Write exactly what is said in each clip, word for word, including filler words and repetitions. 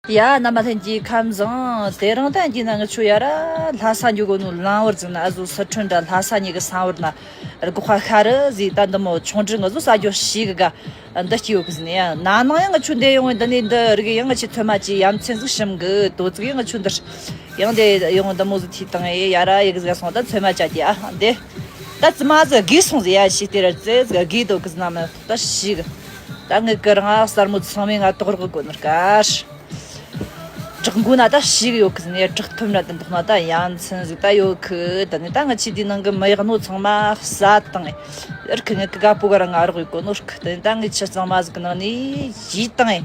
ཡ། རྣམ་པ་ལྷན་རྒྱས་ཁམས་བཟང་། དེ་རིང་ད་ཡིན་ན་ང་ཆོ་ཡ་ར་ལྷ་ས་འགྱོ་གོ་ནོ་ལམ་བར་ཟིག་ན། ཨ་ཟོ་སི་ཁྲོན་དྲ་ལྷ་ས་གཉིས་ཀྱི་ས་བར་ན་སྒོ་ཁ་ཤར་རི་ཟིག་ད་འདི་མོ་ཆུང་འདྲི་ང་ཟོ་ས་རྒྱོ་ཞིག་གི་ག་འདི་སྐྱེ་ཡོད་གི་ཟིན་ཡ། ན་ནིང་ཡང་ང་ཆོ་འདི་ཡོང་བའི་འདི་ནས་འདི་རིག་ཡང་ང་ཆོ་ཚོད་མ་ཅི་ཡ་མཚན་ཟིག་ཞིམ་གི་དོ་ཙིག་ཡང་ང་ཆོ་འདིར་ཡང་འདི་ཡོང་འདི་མོ་ཟིག་ཐི་དང་ཡ་ཡ་ར་ཡི་གི་ཟིག་སོང་ད་ཚོད་མ་ཅ་ཅི་ཨ་འདི་ད་ཙི་མ་ཟིག་གི་སོང་ཟིག་ཡ་ཞིག་དེ་ར་ཙི་ཟིག་གི་དོ་གི་ཟིན་ན་མ་ད་ཞིག་ད་ངི་གི་རང་ཨ་གསར་མོ་ཚང་མས་ང་དོག་རོག་གི་གོ་ནི་ཀར། བྲག་མགོ་ན་ད་ཞིག་ཡོད་གི་ནས། བྲག་ཐུམ་ན་དུ་འདུག་ན་ད་ཡ་མཚན་ཟིག་ད་ཡོད་གི། ད་ནི་ད་ང་ཆི་དེའི་ནང་གི་མི་ཡག་ནོ་ཚང་མ་ཟ་དང་། ཨེར་ཁི་ངི་གི་ག་པོ་ག་ར་ང་རོགས་ཡོད་གོ་ནོ་རིག་ད་ནི་ད་ངི་ཆི་གཙང་མ་ཟིག་གི་ནང་ནས་ཡིས་དང་།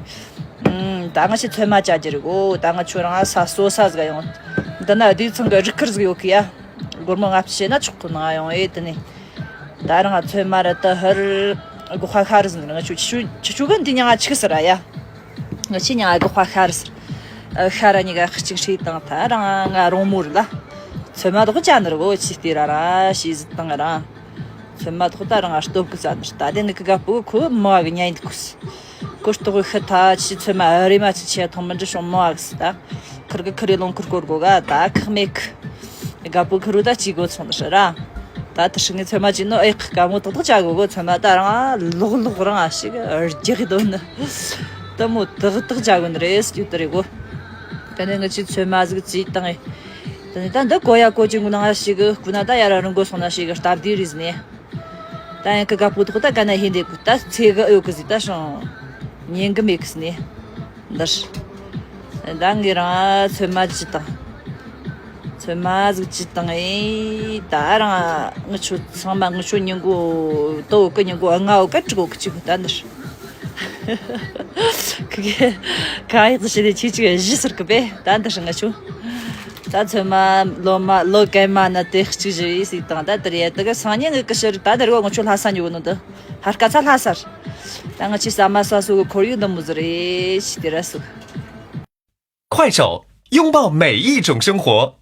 ཨུམ། ད་ང་ཆི་ཚོད་མ་ཅ་རྒྱུ་རིག་གོ། ད་ང་ཆོ་རང་ས་སོ་ས་ཟིག་ཡོང་། འདི་ན་དུས་ཚང་གི་རིག་ཁུར་ཟིག་ཡོད་གི་ཡ། སྒོར་མོ་ལྔ་བཅུ་ན་ཆོག་གི་ནང་ཡོང་ཨེ་དེ་ནས། ད་རང་ཚོད་མ་ར་ད་ཧར་སྒོ་ཁ་ཤར་ཟིན་ང་ཆོ་ཆི་ཆི་ཆུ་གི་འདི་ཉང་ང་ཆིག་ཟེར་ར་ཡ། ང་ཆི་ཉང་ང་སྒོ་ཁ་ཤར་ཟེར། ཨ་ཤ་ར་གཉིས་ཀ་གཅིག་ཧྲིལ་དང་ད་རང་ང་རོང་མོ་རེད་ལ། ཚོད་མ་དོག་ཅ་ནི་རེད་གོ། ཆི་སྟེ་ར་ར་ཤི་ཟིད་དང་རང་། ཚོད་མ་དོག་ད་རང་ང་སྟོབས་གི་ཟ་ནི་རེད། ད་དེ་ངི་གི་ག་པོ་ཁོ་མོ་གི་ཉན་འདུག་གོ། སྟོག་གི་ཤི་ཐ་ཆི་ཚོད་མ་རེ་མ་ཆི་ཆེ་ཐོང་མི་འདྲི་ཤོང་མོ་གི་ཟི་ད། ཁིར་གི་ཁིར་རེ་ལོང་ཁིར་སྐོར་གོ་ག་ད་ཁག་མེད་གི། དགའ་པོ་ཁི་རུ་ད་ཅི་དགོས་ཚོང་ནི་ར། ད་དི་ཧྲི་ངི་ཚོད་མ་ཅི་ནོ་ཨེ་ཁི་དགའ་མོ་ཏག་ཏག་ཅ་གོ་གོ། ཚོད་མ་ད་རང་ལོག་ལོག་རང་ཨ་ཞིག་རྒྱག་གི་དོན་ནི། ད་མོ་ཏག་ཏག་ཅ་གོ་ནི་རེད་སྐྱུ་ཏི་རེ་གོ། ད་ནི་ངི་ཅི་ཚོད་མ་ཟིག་ཅི་བཏང་ཨེ། ད་ནི་ད་འདི་གོ་ཡ་གོ་ཅི་ངུ་ན་ཨ་ཞིག་གུ་ན་ད་ཡ་ར་རང་གོ་སོང་ན་ཞིག་སྟབས་བདེ་རེད་ཟིན་ནས། ད་ཡང་ཁི་དགའ་པོ་ཏག་ད་ག་ན་ཧེ་འདེ་གུ་ད་ཚེ་གི་ཨོ་གི་ཟི་ད་ཤོང་ཉན་གི་མེད་གི་ཟིན་ནས། འདིར། ད་ངས་རང་ཚོད་མ་ཅི་དང་། ཚོད་མ་ཟིག་ཅི་དང་ཨེ། ད་རང་ངི་ཆོ་ཚང་མ་ངི་ཆོ་ཉིན་གོ་ཏོ་གི་ཉིན་གོ་ལྔ་འོ་ག་དྲུག་འོ་གི་ཅིག་ད་འདིར། ཁི་གེ་ག་ཡག་ཏུ་ཞི་ལི་ཆི་ཅིག་བཞི་ཟེར་གི་པས་ད་འདིར་ངི་ཆོ། ད་ཚོད་མ་ལོ་མ་ལོ་གན་མ་ན་དེ་གཅིག་བཞི་ཡི་ཟིག་དང་ད་དེར་ཡ་དེ་གི་སང་ཉིན་ངི་གི་ཕྱིར་ད་འདིར་གོ་ངི་ཆོ་ལྷ་ས་ཉོ་གི་ནོ་འདི། ཧར་ཀ་ཚ་ལྷ་སར། ད་ང་ཆི་ས་མ་ས་སུ་གི་ཁོར་ཡུག་འདི་མོ་ཟིག་རེད་ཤི་དེ་ར་སུ། 快手，拥抱每一种生活。